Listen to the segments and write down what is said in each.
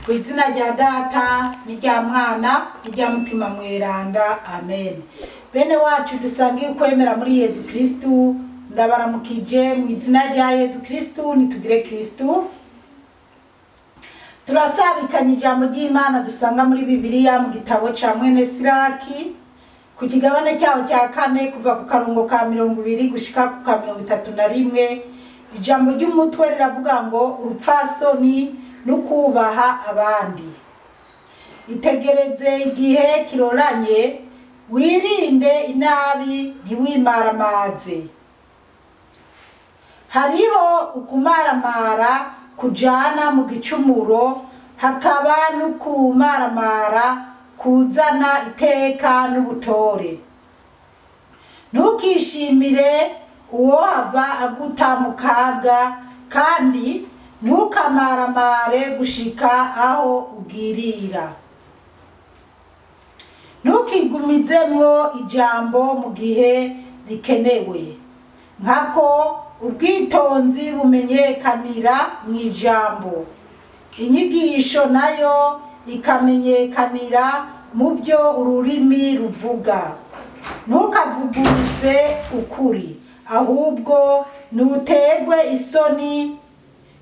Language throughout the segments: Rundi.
Ku izina rya Data n'irya Mwana n'irya Mutima Mweranda, amen. Bene wacu dusangiye ukwemera muri Yezu Kristu, ndabaramukije mu izina rya Yezu Kristu, nitugire Kristu. Turasabikanye ijambo ry'Imana dusanga muri Bibiliya mu gitabo ca mwene Siraki ku kigabane cyaho cya kane, kuva ku karongo ka 20 gushika ku ka 31. Ijambo ry'umutwe riravuga ngo urupfasoni n'ukubaha abandi. Itegereze igihe kiroranye, wirinde inabi ntiwimaramaze. Hariho ukumaramara kujana mu gicumuro, hakaba n'ukumaramara kuzana iteka n'ubutore. Ntukishimire uwohava aguta mu kaga, kandi ntukamaramare gushika aho ugirira. Ntukigumizemwo ijambo mu gihe rikenewe, nkako ubwitonzi bumenyekanira mu ijambo, inyigisho nayo ikamenyekanira mu byo ururimi ruvuga. Ntukavuguruze ukuri, ahubwo nuterwe isoni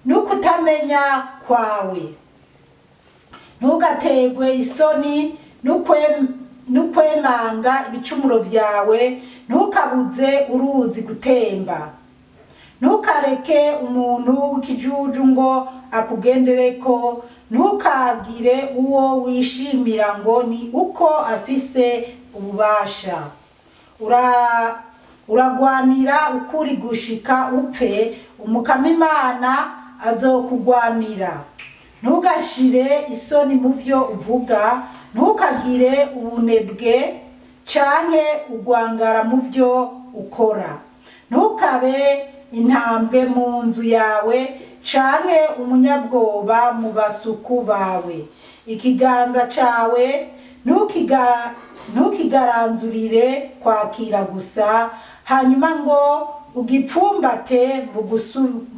n'ukutamenya kwawe. Ntugaterwe isoni n'ukwemanga ibicumuro byawe, ntukabuze uruzi gutemba. Ntukareke umuntu w'ikijuju ngo akugendereko, ntukagire uwo wishimira ngo ni uko afise ububasha. Uragwanira ukuri gushika upfe, Umukama Imana azokugwanira. Ntugashire isoni mu byo uvuga, ntukagire ubunebwe canke ugwangara mu byo ukora. Ntukabe intambwe mu nzu yawe canke umunyabwoba mu basuku bawe. Ikiganza cawe ntukigaranzurire kwakira gusa, hanyuma ngo ugipfumbate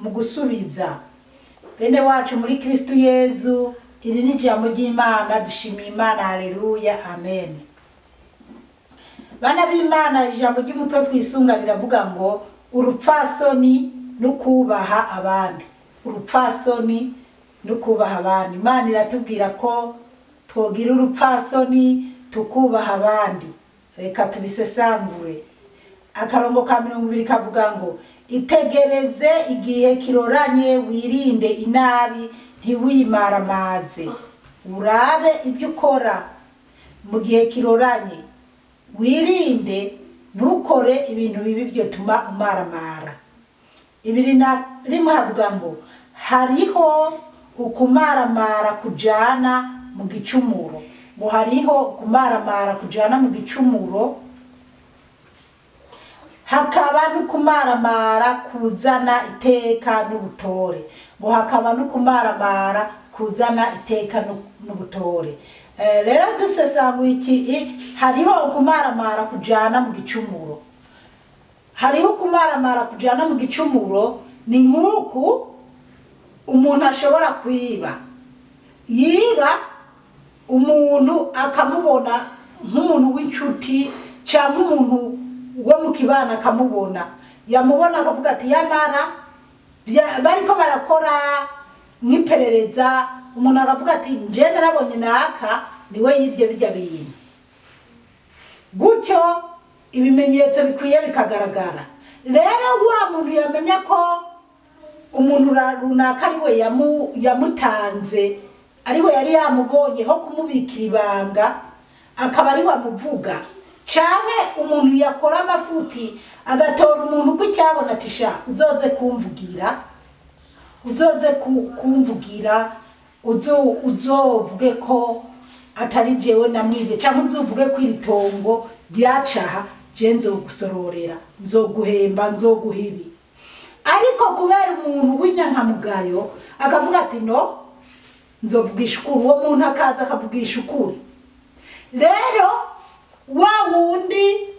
mu gusubiza. Bene wacu muri Kristu Yezu, iri ni ijambo ry'Imana, dushimiye Imana, haleluya, amen. Bana b'Imana, ijambo ry'umutwe twisunga riravuga ngo urupfasoni n'ukubaha abandi. Urupfasoni n'ukubaha abandi. Imana iratubwira ko twogira urupfasoni tukubaha abandi. Reka tubisesangure. Akarongo ka 20 kavuga ngo itegereze igihe kiroranye, wirinde inabi ntiwimaramaze. Urabe ibyo ukora mu gihe kiroranye, wirinde ntukore ibintu bibi byotuma umaramara. 21 havuga ngo hariho ukumaramara kujana mu gicumuro. Ngo hariho ukumaramara kujana mu gicumuro, hakaba n'ukumaramara kuzana iteka n'ubutore. Ngo hakaba n'ukumaramara kuzana iteka n'ubutore. Rero dusesanguye iki, hariho ukumaramara kujana mu gicumuro. Hariho ukumaramara kujana mu gicumuro ni nk'uku umuntu ashobora kwiba. Yiba umuntu akamubona nk'umuntu w'inshuti cyangwa umuntu wo mu kibana akamubona, yamubona akavuga ati yamara bariko barakora nk'iperereza, umuntu akavuga ati nje narabonye naka niwe yivye bijya bintu. Gutyo ibimenyetso bikwiye bikagaragara. Rero wa muntu yamenya ko umuntu runaka ariwe yamutanze, ariwe yari yamubonye ho kumubikira ibanga, akaba ari wamuvuga. Canke umuntu yakora amafuti agatora umuntu kw'icyabona ati sha uzoze kumvugira, uzoze kumvugira, uzovuge ko atari jewe namwibye, canke uzovuge ko iri tongo ryacaha je nzogusororera, nzoguhemba, nzoguha ibi. Ariko kubera umuntu w'inyankamugayo akavuga ati no nzovugisha ukuri, uwo muntu akaza akavugisha ukuri. Rero wa wundi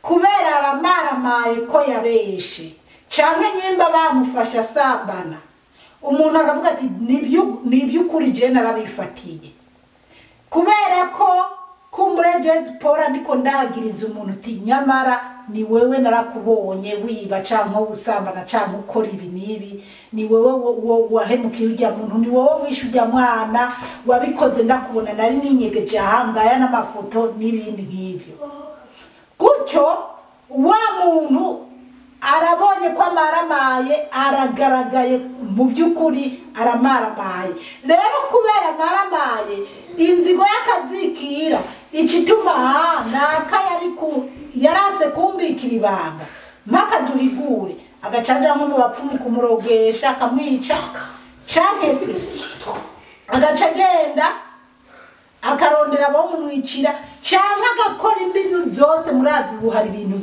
kubera aramaramaye ko yabeshe, canke nyimba bamufasha asambana, Umuntu akavuga ati ni iby'ukuri je narabifatiye, kubera ko kumbure Jezi Paul ndiko ndagiriza umuntu uti nyamara ni wewe narakubonye wiba canke usambana canke ukora ibi n'ibi, ni wewe wahemukiye urya muntu, ni wowe wishe urya mwana, wabikoze ndakubona, nari ninyegeje aha ngaya n'amafoto n'ibindi nk'ibyo. Gutyo wa muntu arabonye ko amaramaye, aragaragaye mu by'ukuri aramaramaye. Rero kubera amaramaye, inzigo y'akazikira ikituma naka yarase kumbikira ibanga mpaka duhigure, agacanja nko mu bapfumu kumurogesha akamwica, canke se agaca agenda akarondera abo mumwicira, canke agakora imbinu zose. Murazi ubu hari ibintu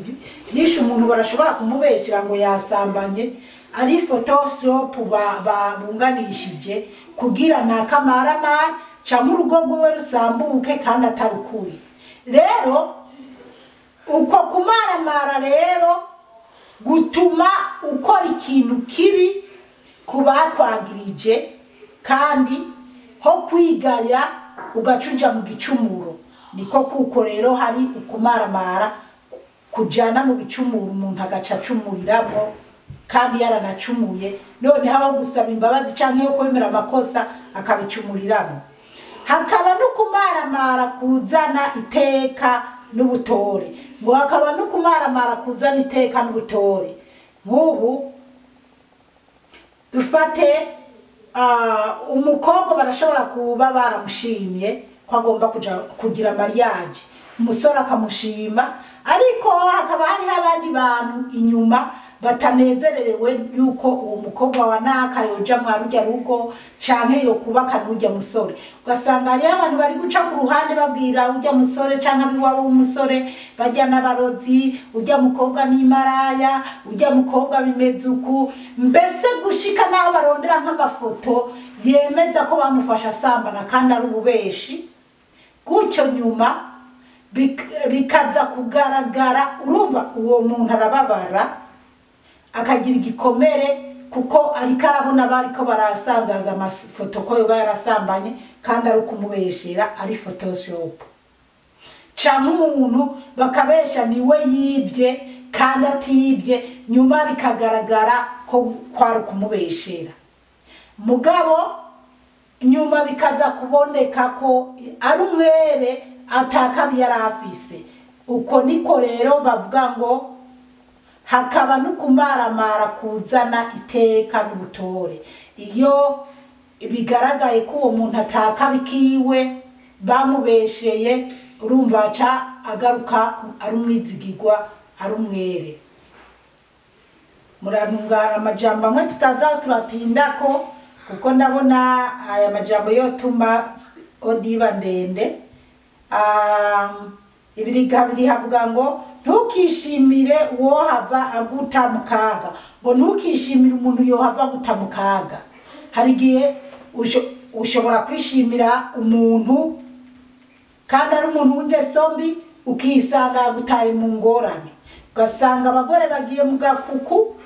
byinshi umuntu barashobora kumubeshera ngo yasambanye, ari photoshop babunganishije kugira nakamaramara canke urugo rwiwe rusambuke kandi atarukuye. Rero uko kumaramara rero gutuma ukora ikintu kibi kubakwagirije, kandi ho kwigaya ugacuja mu gicumuro. Niko kuko rero hari ukumaramara kujana mu bicumuro, umuntu agaca acumuriramo kandi yaranacumuye, none haba gusaba imbabazi canke yo kwemera amakosa akabicumuriramo. Hakaba no kumaramara kuzana iteka n'ubutore, ngo hakaba no kumaramara kuzana iteka n'ubutore. Nk'ubu dufate umukobwa barashobora kuba baramushimye ko agomba kugira mariage, umusore akamushima, ariko hakaba hariho abandi bantu inyuma batanezererewe yuko uwo mukobwa wa naka yoja mwa rujya rugo canke yo kubaka n'urya musore. Ugasanga hariho abantu bari guca ku ruhande babwira urya musore canke abiwabo w'umusore, bajya n'abarozi, urya mukobwa n'imaraya, urya mukobwa bimeze uku, mbese gushika naho barondera nk'amafoto yemeza ko bamufasha asambana kandi ari ububeshi. Gutyo nyuma bikaza kugaragara, urumva uwo muntu arababara akagira igikomere, kuko ariko arabona bariko barasanzaza amafoto ko yoba yarasambanye kandi ari ukumubeshera ari photoshop, canke umuntu bakabesha niwe yibye kandi atibye, nyuma bikagaragara ko kwari kumubeshera. Mugabo nyuma bikaza kuboneka ko ari umwere atakabi yarafise. Uko niko rero bavuga ngo hakaba no kumaramara kuzana iteka n'ubutore. Iyo bigaragaye ko uwo muntu atakabikiwe bamubesheye, urumva aca agaruka ari umwizigirwa, ari umwere. Murantungara amajambo amwe tutaza turatindako, kuko ndabona aya majambo yotuma odiba ndende. Ibiri kabiri havuga ngo ntukishimire uwo hava aguta mu kaga, ngo ntukishimire umuntu yohava aguta mu kaga. Hari igihe ushobora kwishimira umuntu kandi ari umuntu w'ingeso mbi, ukisanga yagutaye mu ngorane, ugasanga abagore bagiye mu gakuku.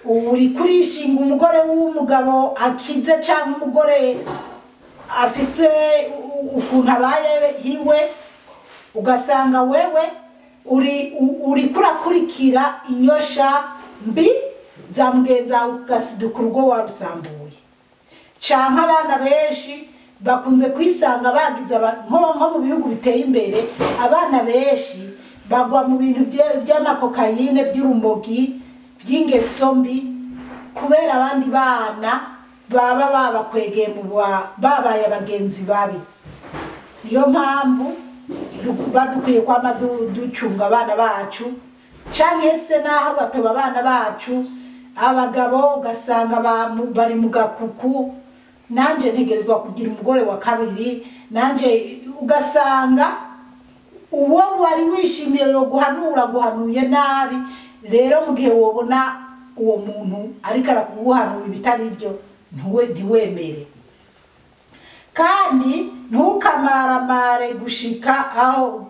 Uri kurishinga umugore w'umugabo akize canke umugore afise ukuntu abaye hiwe, ugasanga wewe uri kurakurikira inyosha mbi za mugenzi wawe, ugasiduka urugo warusambuye. Canke abana benshi bakunze kwisanga bagize nko mu bihugu biteye imbere, abana benshi bagwa mu bintu by'amakokayine, by'urumogi, by'ingeso mbi, kubera abandi bana baba babakwegeye mu babaye abagenzi babi. Niyo mpamvu badukwiye kwama ducunga abana bacu, canke se naho batoba abana bacu, abagabo ugasanga bari mu gakuku, nanje ntegerezwa kugira umugore wa kabiri, nanje ugasanga uwo wari wishimiye yo guhanura guhanuye nabi. Rero mu gihe wobona uwo muntu ariko arakuguhanura ibitari byo, ntiwemere. Kandi ntukamaramare gushika aho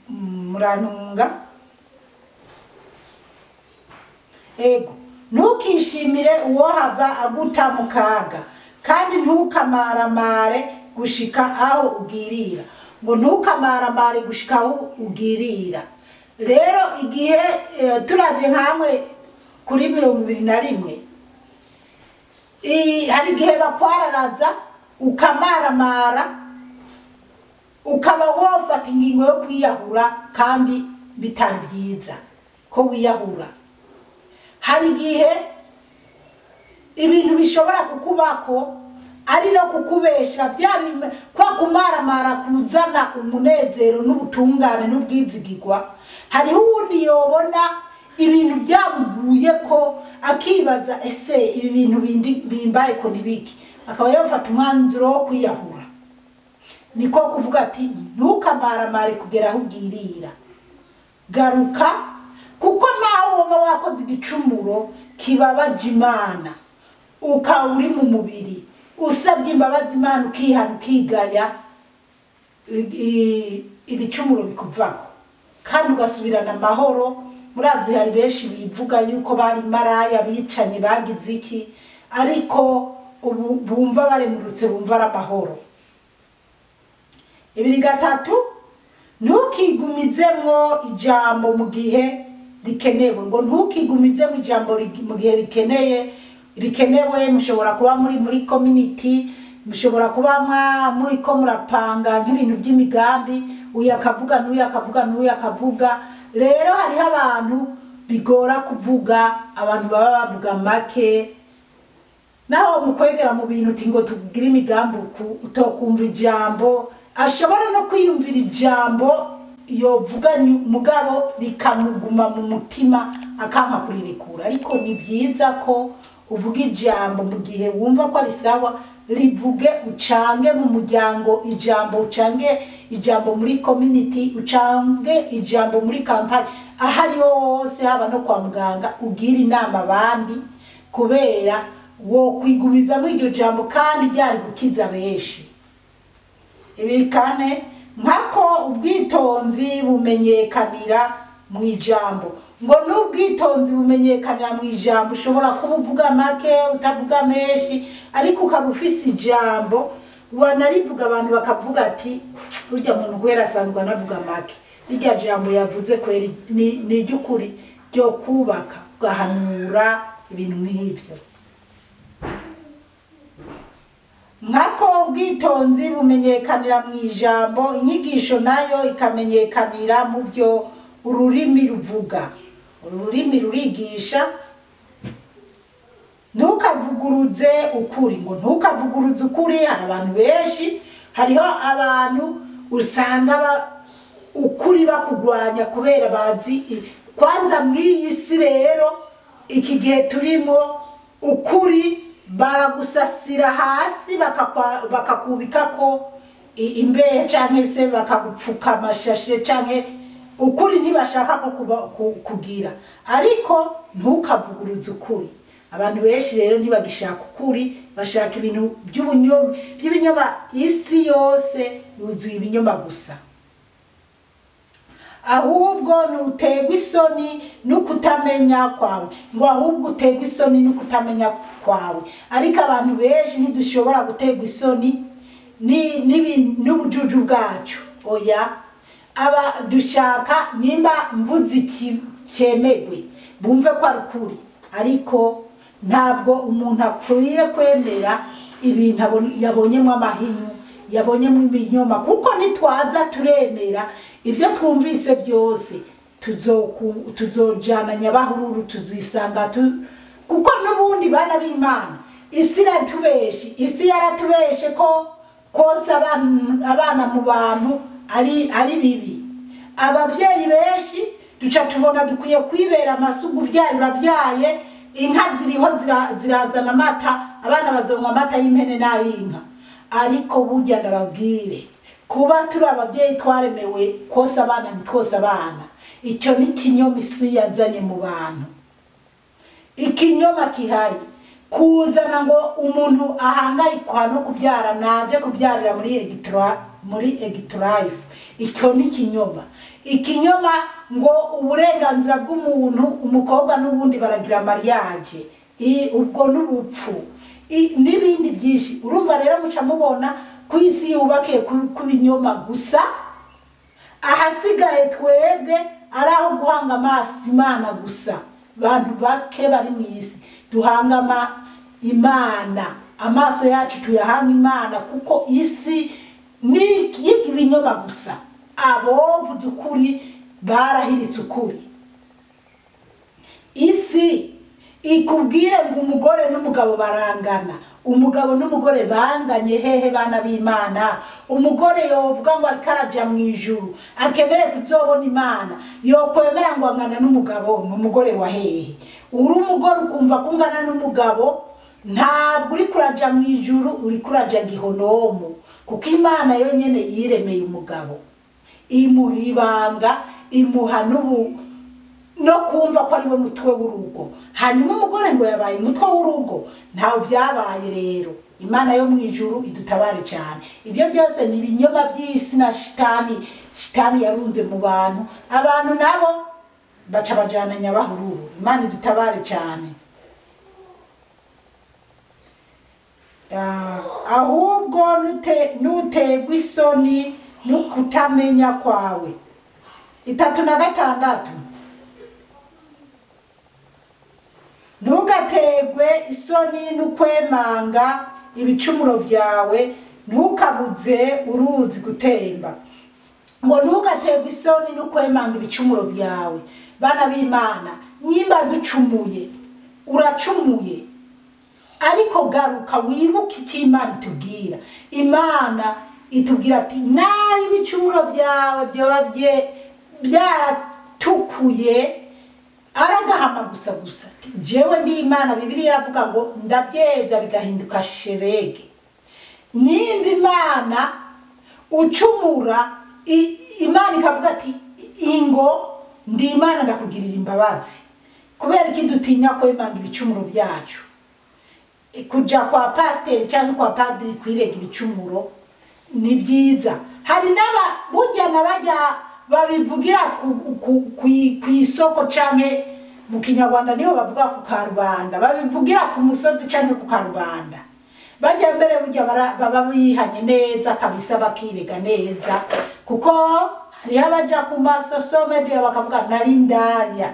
murantunga. Ego Ntukishimire uwohava aguta mu kaga, kandi ntukamaramare gushika aho ugirira. Ngo ntukamaramare gushika aho ugirira. Rero igihe turavye nkamwe kuri 21, hari igihe bakwararaza ukamaramara, ukaba wofata ingingo yo kwiyahura kandi bitari byiza ko wiyahura. Hari igihe ibintu bishobora kukubako ari no kukubesha, bya kwa kumaramara kuzana umunezero n'ubutungane n'ubwizigirwa. Hariho uwundi yobona ibintu byamuguye ko akibaza, ese ibi bintu bimbaye ko nibiki, akaba yofata umwanzuro wo kwiyahura. Niko kuvuga ati ntukamaramare kugera aho ugirira, garuka, kuko naho woba wakoze igicumuro kibabaje Imana, ukaba uri mu mubiri, usabye imbabazi Imana, ukihana, ukigaya, ibicumuro bikuvako kandi ugasubirana amahoro. Murazi hari benshi bivuga yuko bari maraya, bicanye, bagize iki, ariko ubu bumva baremurutse, bumva ari amahoro. 2.3, ntukigumizemwo ijambo mu gihe rikenewe. Ngo ntukigumizemwo ijambo mu gihe rikenewe. Mushobora kuba muri community, mushobora kuba muri ko murapanga nk'ibintu by'imigambi, uyu akavuga n'uyu akavuga n'uyu akavuga. Rero hariho abantu bigora kuvuga, abantu baba bavuga make. Naho mukwegera mu bintu uti ngo tugire imigambi utokumva ijambo, ashobora no kwiyumvira ijambo yovuga mugabo rikamuguma mu mutima akanka kurirekura. Ariko ni byiza ko uvuga ijambo mu gihe wumva ko ari sawa, rivuge, ucange mu muryango ijambo, ucange ijambo muri community, ucange ijambo muri kampani, aho ariho hose, haba no kwa muganga, ugira inama abandi, kubera wo kwigumizamo iryo jambo kandi ryari gukiza benshi. 2.4, nkako ubwitonzi bumenyekanira mu ijambo. Ngo n'ubwitonzi bumenyekanira mu ijambo, ushobora kuba uvuga make, utavuga menshi, ariko ukaba ufise ijambo wanarivuga abantu bakavuga ati burya muntu kwera asanzwe anavuga make, irya jambo yavuze kweri ni iry'ukuri ryo kubaka, ugahanura ibintu nk'ibyo. Nkako ubwitonzi bumenyekanira mu ijambo, inyigisho nayo ikamenyekanira mu byo ururimi ruvuga. Ururimi rurigisha. Ntukavuguruze ukuri. Ngo ntukavuguruze ukuri. Hari abantu benshi, hariho abantu usanga ukuri bakugwanya kubera bazi kwanza mw'iyi si. Rero iki gihe turimo, ukuri baragusasira hasi, bakakubika ko imbehe canke se bakagupfuka amashashe, canke ukuri ntibashaka ko kugira. Ariko ntukavuguruze ukuri. Abantu benshi rero ntibagishaka ukuri, bashaka ibintu by'ibinyoma. Isi yose yuzuye ibinyoma gusa. Ahubwo nuterwa isoni n'ukutamenya kwawe. Ngo ahubwo uterwa isoni n'ukutamenya kwawe. Ariko abantu benshi ntidushobora guterwa isoni n'ubujuju bwacu. Oya, aba dushaka nyimba mvuze iki cyemegwe bumve ko ari ukuri, ariko ntabwo umuntu akwiye kwemera ibintu yabonyemo amahinyu, yabonyemo ibinyoma, kuko nitwaza turemera ibyo twumvise byose tuzojana nyabahururu, tuzisanga kuko n'ubundi bana b'Imana isi iratubeshe, isi yaratubeshe ko konsa abana mu bantu ari bibi. Ababyeyi benshi duca tubona dukwiye kwibera amasugu, ubyaye urabyaye, inka ziriho zirazana amata, abana bazanywa amata y'impene n'ay'inka. Ariko burya ndababwire, kuba turi ababyeyi twaremewe konsa abana, ntitwose abana. Icyo ni ikinyoma isi yazanye mu bantu, ikinyoma kihari kuzana ngo umuntu ahangayikwa no kubyara naje kubyarira muri Egitlife. Icyo ni ikinyoma. Ikinyoma ngo uburenganzira bw'umuntu, umukobwa n'ubundi baragira mariage, ubwo n'ubupfu n'ibindi byinshi. Urumva rero muca mubona ku isi yubakiye ku binyoma gusa, ahasigaye twebwe ari aho guhanga amaso Imana gusa. Bantu bake bari mu isi duhanga Imana, amaso yacu tuyahanga Imana, kuko isi ni ibinyoma gusa. Abovuze ukuri barahiritse ukuri. Isi ikubwire ngo umugore n'umugabo barangana, umugabo n'umugore banganye hehe bana b'Imana? Umugore yovuga ngo ariko araja mu ijuru akeneye kuzobona Imana, yokwemera ngo angana n'umugabo, n'umugore wa hehe? Uri umugore ukumva ko ungana n'umugabo, ntabwo uri kuraja mu ijuru, uri kuraja gihonomu, kuko Imana yonyene yiremeye umugabo, imuha ibanga, imuha n'ubu no kumva ko ari we mutwe w'urugo. Hanyuma umugore ngo yabaye umutwe w'urugo, ntawe byabaye. Rero Imana yo mu ijuru idutabare cyane. Ibyo byose ni ibinyoma by'isi na shitani. Shitani yarunze mu bantu, abantu nabo baca bajana nyabahururu. Imana idutabare cyane. Ahubwo nutegwa isoni n'ukutamenya kwawe. 36. Ntugategwe isoni n'ukwemanga ibicumuro byawe, ntukabuze uruzi gutemba. Ngo ntugategwe isoni n'ukwemanga ibicumuro byawe. Bana b'Imana, nyimba ducumuye, uracumuye, ariko garuka wibuke icyo Imana itubwira. Imana itubwira ati naho ibicumuro byawe byoba byaratukuye, aragahama gusa gusa. Jewe ndi Imana, Bibiliya iravuga ngo ndabyeza bigahinduka sherege. Nimba Imana ucumura, Imana ikavuga ati ingo ndi Imana ndakugirira imbabazi. Kubera iki dutinya kwemanga ibicumuro byacu? Kuja kwa pasiteri cyangwa kwa padiri kwirega ibicumuro ni byiza. Hari n'aba burya nabajya babivugira ku isoko canke mu Kinyarwanda niho bavuga ku karubanda, babivugira ku musozi canke ku karubanda. Bajya mbere burya baba bihanye neza kabisa, bakirega neza, kuko hariho abaja ku masoso media bakavuga nari ndaya,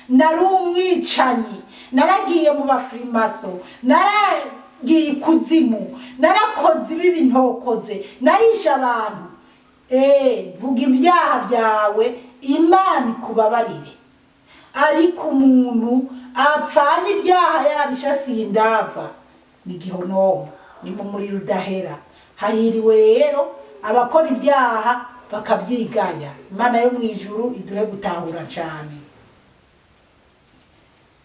nari umwicanyi, naragiye mu bafrimaso, naragiye ikuzimu, narakoze ibibi ntokoze, narisha abantu. Vuga ibyaha byawe Imana ikubabarire. Ariko umuntu apfana ibyaha yarabishasiye indava, ni gihonomo, ni mu muriro udahera. Hahiriwe rero abakora ibyaha bakabyigaya. Imana yo mu ijuru iduhe gutahura cyane.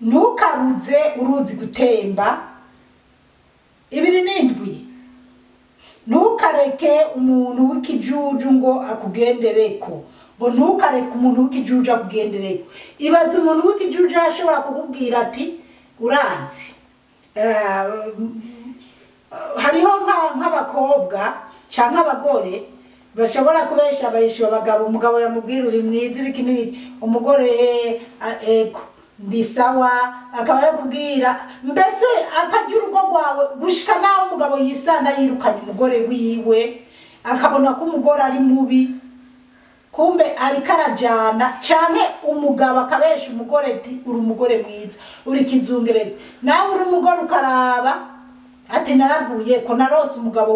Ntukabuze uruzi gutemba. 27. Ntukareke umuntu w'ikijuju ngo akugendereko. Ngo ntukareke umuntu w'ikijuju akugendereko. Ibaze umuntu w'ikijuju ashobora kukubwira ati urazi. Hariho nk'abakobwa canke abagore bashobora kubesha abayisha abagabo. Umugabo yamubwira uri mwiza ibiki n'ibiki, umugore ego ndi sawa, akaba yakubwira mbese akagira urugo rwawe gushika naho umugabo yisanga yirukanye umugore wiwe, akabona ko umugore ari mubi, kumbe ariko arajana. Canke umugabo akabesha umugore ati uri umugore mwiza, uri kizungerezi. Nawe uri umugore ukaraba ati naraguye ko narose umugabo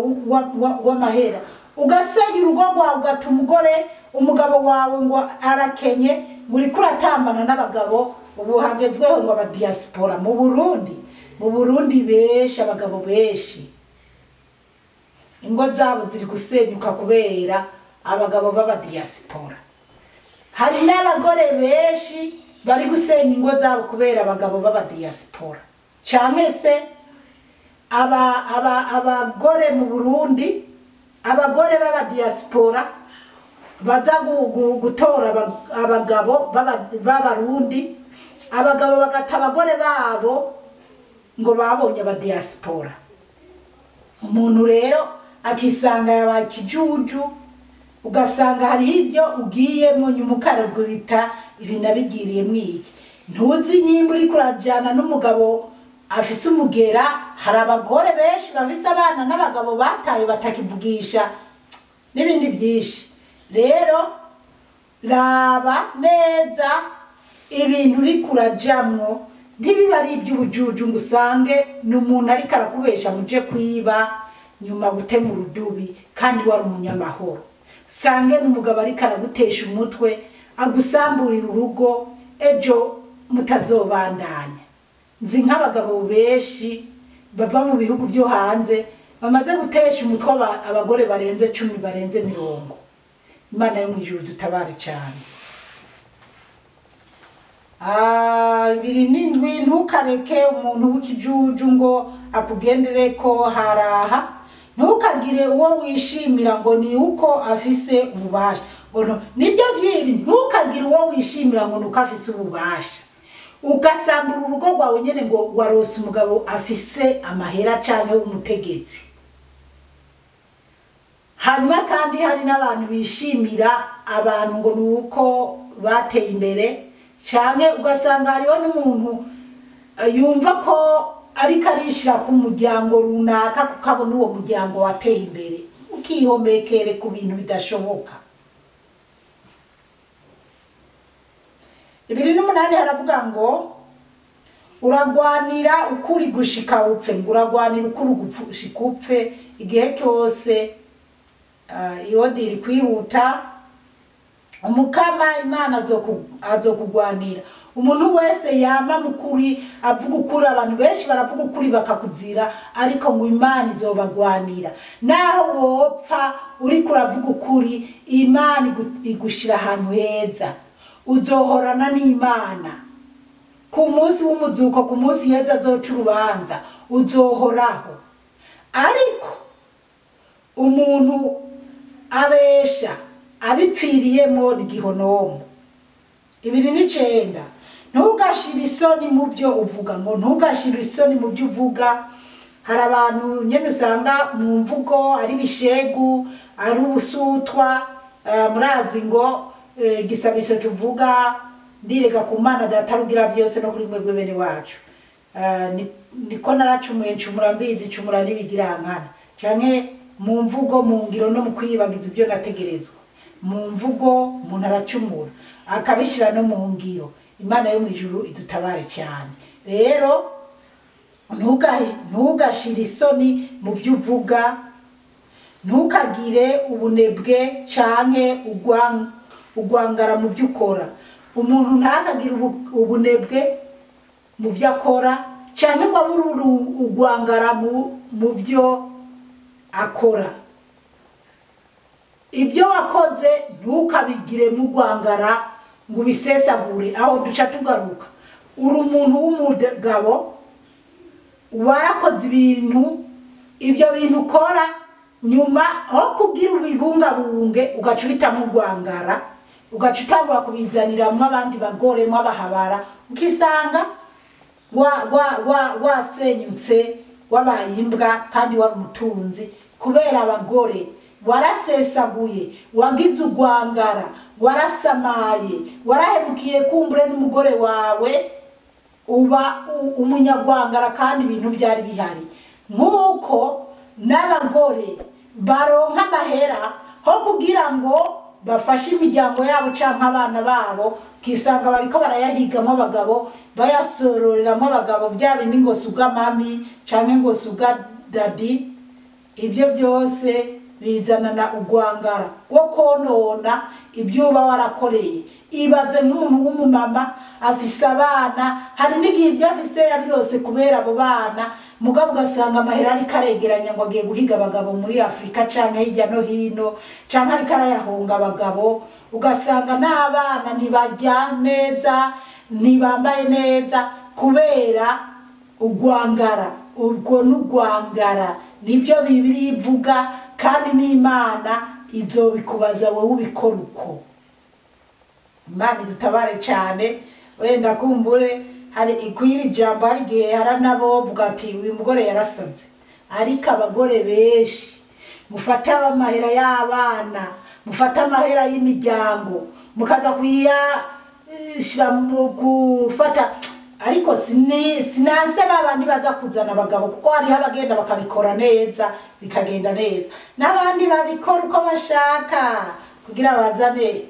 w'amahera, ugasenya urugo rwawe, ugata umugore, umugabo wawe ngo arakenye, uri kuratambana n'abagabo. Ubu hagezweho ngo aba diaspora mu Burundi, mu Burundi benshi, abagabo benshi ingo zabo ziri gusenyuka kubera abagabo b'aba diaspora. Hari n'abagore benshi bari gusenya ingo zabo kubera abagabo b'aba diaspora. Canke se abagore mu Burundi, abagore b'aba diaspora baza gutora abagabo b'abarundi, abagabo bagata abagore babo ngo babonye aba diaspora. Umuntu rero akisanga yabaye ikijuju, Ugasanga hariho ibyo ugiyemo nyuma ukarugurita ibi nabigiriyemo iki. Ntuzi nimba uriko urajana n'umugabo afise umugera. Hari abagore benshi bafise abana n'abagabo bataye batakivugisha n'ibindi byinshi. Rero raba neza ibintu uriko urajamwo, ntibibe ari iby'ubujuju ngo usange ni umuntu ariko arakubesha muje kwiba nyuma gutema urudubi kandi wari umunyamahoro. Usange n'umugabo ariko aragutesha umutwe agusamburira urugo, ejo mutazobandanya. Nzi nk'abagabo benshi bava mu bihugu byo hanze bamaze gutesha umutwe abagore barenze 10 barenze 20. Imana yo mu ijuru dutabare cyane. 27, ntukareke umuntu w'ikijuju ngo akugendere ko haraha. Ntukagire uwo wishimira ngo ni uko afise ububasha. Nibyo byibi, ntukagire uwo wishimira ngo nuko afise ububasha, ugasambura urugo rwawe nyene ngo warose umugabo afise amahera canke w'umutegetsi. Hanyuma kandi hari n'abantu bishimira abantu ngo nuko bateye imbere, canke ugasanga hariho n'umuntu yumva ko ariko arishira ku muryango runaka kuko abona uwo muryango wateye imbere, ukihomekere ku bintu bidashoboka. 28 haravuga ngo uragwanira ukuri gushika upfe, ngo uragwanira ukuri gushika upfe igihe cyose. Iyo iri kwihuta, Umukama Imana azokugwanira. Umuntu wese yama mukuri avuga ukuri, abantu benshi baravuga ukuri bakakuzira, ariko ngo Imana izobagwanira. Naho wopfa uriko uravuga ukuri, Imana igushira ahantu heza, uzohorana n'Imana ku munsi w'umuzuko, ku munsi heza azoca urubanza, uzohoraho. Ariko umuntu abesha abipfiriyemo igihonomo. 29, ntugashire isoni mu byo uvuga, ngo ntugashire isoni mu byo uvuga. Hari abantu nyene usanga mu mvugo ari bishegu, ari ubusutwa. Murazi ngo igisabisho tuvuga ndireka ku Mana Data rugira byose no kuri mwebwe bene wacu. Niko naracumuye ncumura mbizi, cumura n'ibigirankana, canke mu mvugo, mu ngiro no mu kwibagiza ibyo nategerezwa. Mu mvugo umuntu aracumura akabishira no mu ngiro. Imana yo mu ijuru idutabare cyane. Rero ntugashire isoni mu byo uvuga, ntukagire ubunebwe canke ugwangara mu byo ukora. Umuntu ntakagire ubunebwe mu byo akora canke ngo abure ugwangara mu byo akora. Ibyo wakoze ntukabigire mu gwangara ngo ubisesagure. Aho duca tugaruka, uri umuntu w'umugabo warakoze ibintu, ibyo bintu ukora nyuma aho kugira ubibungabunge ugaca uhitamo ugwangara, ugaca utangura kubizaniramwo abandi bagore mw'abahabara, ukisanga wasenyutse, wabaye imbwa kandi wari umutunzi kubera abagore. Warasesaguye, wagize ugwangara, warasamaye, warahemukiye kumbure n'umugore wawe, uba umunyagwangara kandi ibintu byari bihari. Nk'uko n'abagore baronka amahera ho kugira ngo bafashe imiryango yabo canke abana babo, kisanga bariko barayahigamo abagabo, bayasororeramo abagabo, bya bindi ngo suga mami canke ngo suga dadi. Ibyo byose bizanana ugwangara wo konona ibyo uba warakoreye. Ibaze nk'umuntu w'umumama afise abana, hari n'igihe ibyo afise yabirose kubera abo bana, mugabo ugasanga amahera ariko aregeranya ngo agiye guhiga abagabo muri Afrika canke hirya no hino, canke ariko arayahonga abagabo, ugasanga n'abana ntibarya neza, ntibambaye neza kubera ugwangara. Ubwo n'ugwangara nibyo Bibiliya ivuga, kandi n'Imana izobikubaza wowe ubikora uko. Imana idutabare cyane. Wenda kumbure hari ikwira ijambo, hari igihe haranabovuga ati uyu mugore yarasaze, ariko abagore benshi mufate amahera y'abana mufata amahera y'imiryango mukaza kuyashira mu gufata. Ariko sinanse babandi baza kuzana abagabo, kuko hariho abagenda bakabikora neza bikagenda neza, n'abandi babikora uko bashaka kugira bazane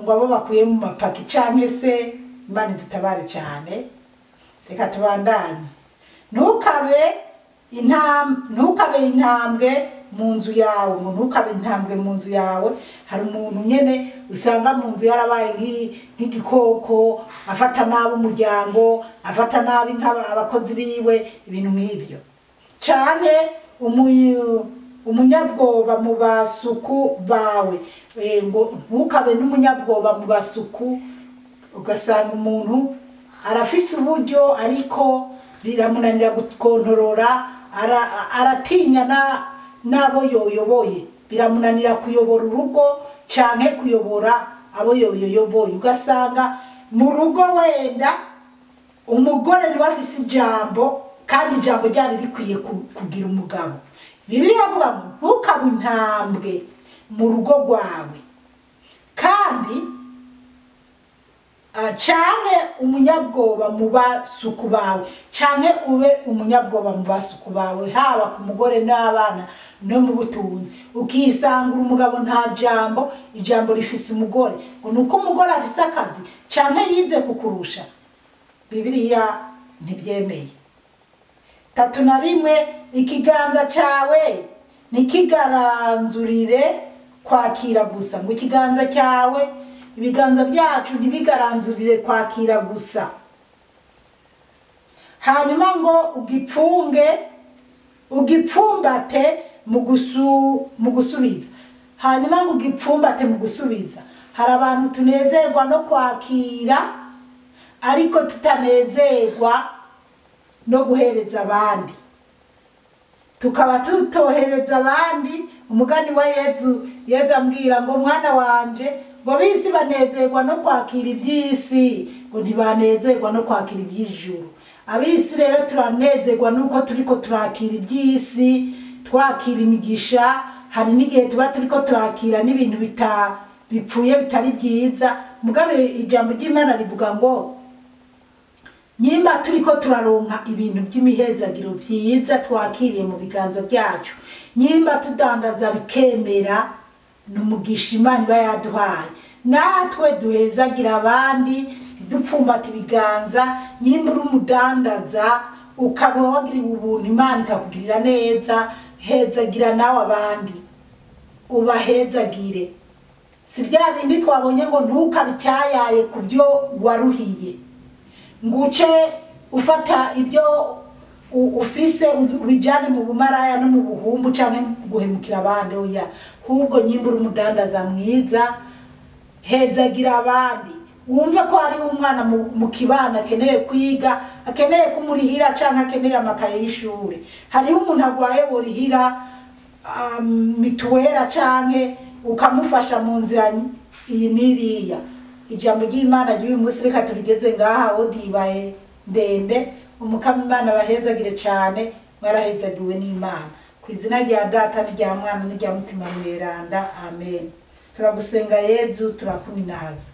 ngo abo bakuye mu mapaki canke se. Imana idutabare cyane. Reka tubandanye. Ntukabe intambwe mu nzu yawe, ngo ntukabe intambwe mu nzu yawe. Hari umuntu nyene usanga mu nzu yarabaye nk'igikoko, afata nabi umuryango, afata nabi abakozi biwe, ibintu nk'ibyo. Canke umunyabwoba mu basuku bawe, ngo ntukabe n'umunyabwoba mu basuku. Ugasanga umuntu arafise uburyo ariko biramunanira gukontorora, aratinya n'abo yoyoboye, biramunanira kuyobora urugo canke kuyobora abo yoyoboye. Ugasanga mu rugo wenda umugore niwe afise ijambo, kandi ijambo ryari rikwiye kugira umugabo. Bibiliya ivuga ngo ntukabe intambwe mu rugo rwawe, kandi canke umunyabwoba mu basuku bawe, canke ube umunyabwoba mu basuku bawe, haba ku mugore n'abana no mu butunzi. Ukisangura umugabo nta jambo, ijambo rifise umugore, ngo nuko umugore afise akazi canke yize kukurusha. Bibiliya ntibyemeye. 31, ikiganza cawe ntikigaranzurire kwakira gusa, ngo ikiganza cyawe, ibiganza byacu ntibigaranzurire kwakira gusa. Hanyuma ngo ugipfumbate mu gusubiza. Hanyuma ngo ugipfumbate mu gusubiza. Hari abantu tunezerwa no kwakira ariko tutanezerwa no guhereza abandi, tukaba tutohereza abandi. Umugani wa Yezu, Yezu ambwira ngo mwana wanje, ngo bisi banezerwa no kwakira iby'isi, ngo ntibanezerwa no kwakira iby'ijuru. Abisi rero turanezerwa nuko turiko turakira iby'isi, twakira imigisha. Hari n'igihe tuba turiko turakira n'ibintu bipfuye bitari byiza. Mugabe ijambo ry'Imana rivuga ngo nyimba turiko turaronka ibintu by'imihezagiro byiza twakiriye mu biganza byacu, nyimba tudandaza bikemera, n'umugisha Imana iba yaduhaye, natwe duhezagira abandi, ntidupfumbate ibiganza. Nyimba uri umudandaza ukaba wagiriwe ubuntu, Imana ikakugirira neza, hezagira nawe abandi, ubahezagire. Si bya bindi twabonye ngo ntukabicyayaye ku byo waruhiye, nguce ufata ibyo ufise ubijane mu bumaraya no mu buhumbu canke guhemukira abandi. Oya, hubwo nyimbura umudandaza mwiza, hezagira abandi. Wumve ko hari umwana mu kibana akeneye kwiga, akeneye kumurihira canke akeneye amakaye y'ishure. Hariho umuntu agwaye worihira mituwera canke ukamufasha mu nzira iyi n'iriya. Ijambo ry'Imana ry'uyu munsi reka turigeze ngaha, odibaye ndende. Umukama Imana abahezagire cane, mwarahezagiwe n'Imana. Ku izina rya Data n'irya Mwana n'irya Mutima Mweranda, amen. Turagusenga Yezu, turakuninahaza.